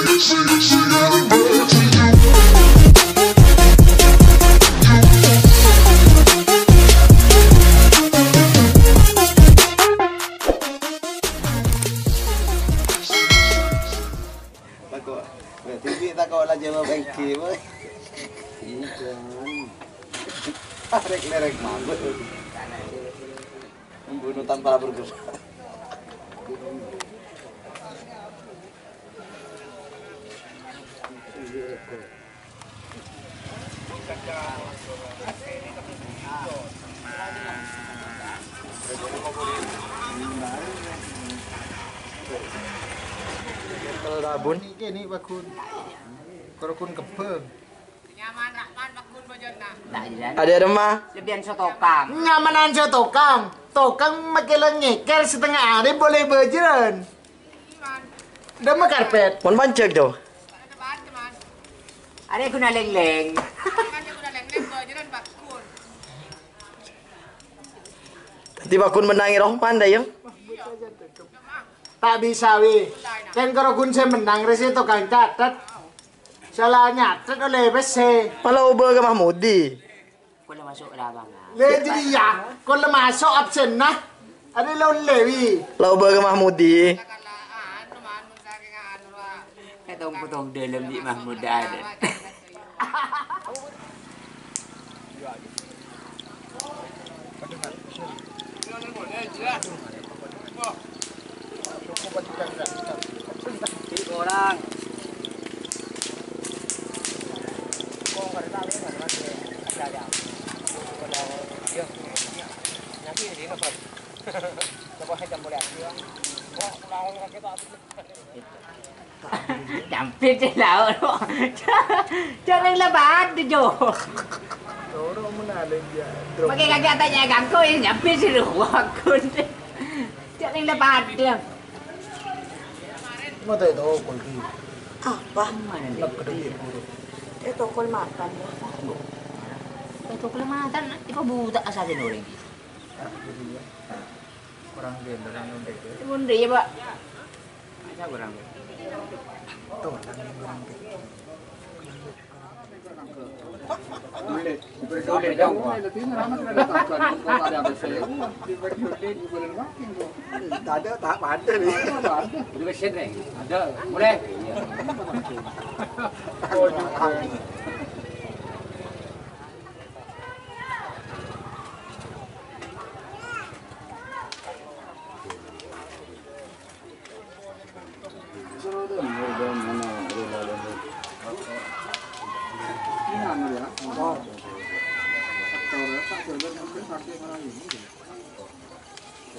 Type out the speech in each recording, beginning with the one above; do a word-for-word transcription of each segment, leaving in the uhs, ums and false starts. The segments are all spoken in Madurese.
Tako', berarti tako' la jawab enggi, boy. Iya, Bang. Arek lerek mabuk. Membunuh tanpa berdosa. Rabun. Kene, Pak Gun. Karo Gun kebeng. Nyaman Rahman, Pak Gun bojonna. Ada, ada, Ma. Lebbihan so tokang. Nyamanan so tokang. Tokang makkè la ngèkèr setengah arè bolè bâjârân. Dâmma karpet. Mon panjhek, Jo. Arè ghuna lèng-lèng. Dhâddhi, Pak Gun mennangè Rohman, dâ', iyâ? Ta' bisa, wi. Kèng karo ghun sè mennang rè sè tokang catet. Sala nyatet ollè pèssè. Pala obâ ka Mahmudi. Kolla maso' lapangan. Lè, jârèya, kolla maso' absenna. Arè la ollè, wi. La obâ ka Mahmudi. Katong-potong dâlem bi' Mahmud ada. Orang. Nyampit sè lao, no. Jhâ' rèng la padâ, Jo. Loro menaleng, ya. Makkè kagak tanya gangko, ya, nyampit sè rowa, Gun. Jhâ' rèng la padâ. Mata itu, Gun. Apa? Mana dia? Itu, Gun, makan, ya. Itu, Gun, makan. Itu buta asal sih, orang. Ah, gitu, ya. Kurang gender, kurang gender. Itu, Gun, ya, Pak. Masa kurang? Tuh, kurang. Tadi tak ada nih. Udah besin, Reng. Ada. Mulai. Iya.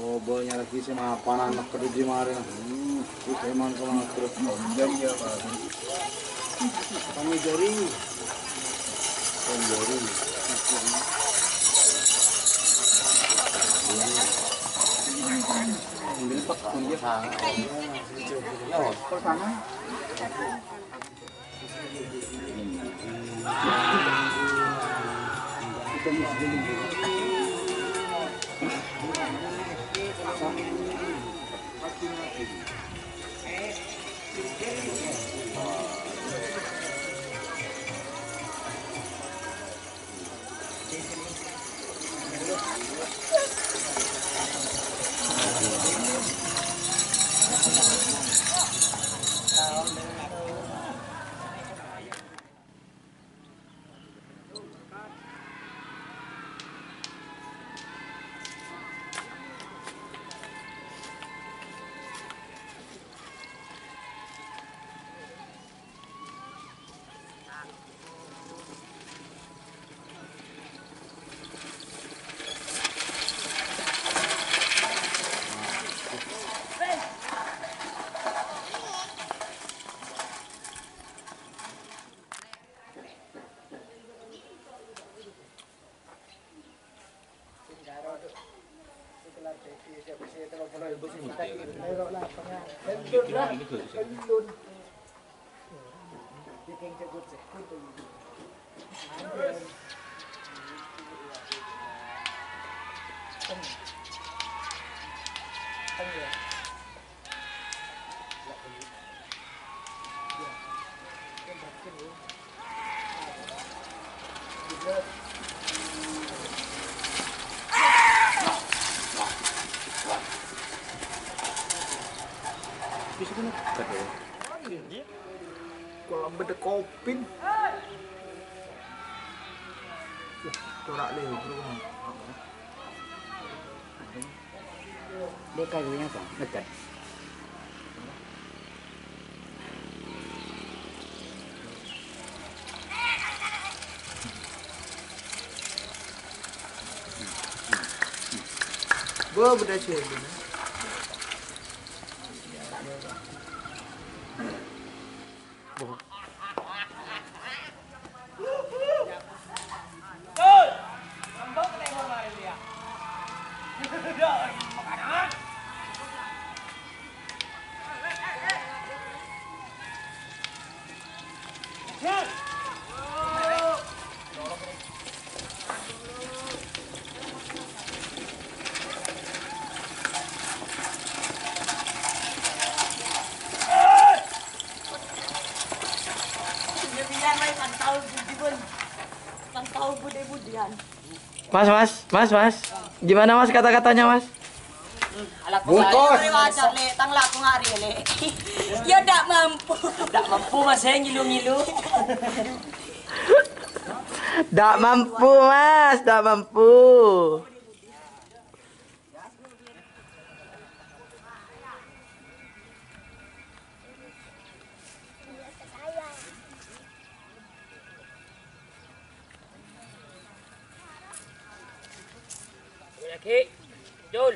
Oh, banyak lagi sih mapanan nak kerja kemarin. Hmm, itu emang kemana terus? Panjang ya, Pak. Panjang jari. Panjang jari. Ambil pak, ambil. Nah, ya, Pak. Pertama. Kolam bâdâ kopin. Wah, corak lè, bro. Dek kayunya apa? Dekat. Gua beda sih. Mas, mas, mas, mas. Gimana, mas, kata-katanya, mas? Bungkus. Ya, ndak mampu. Ndak mampu, mas, eh, ngilu-ngilu. Ndak mampu, mas, ndak mampu. Lagi. Jul.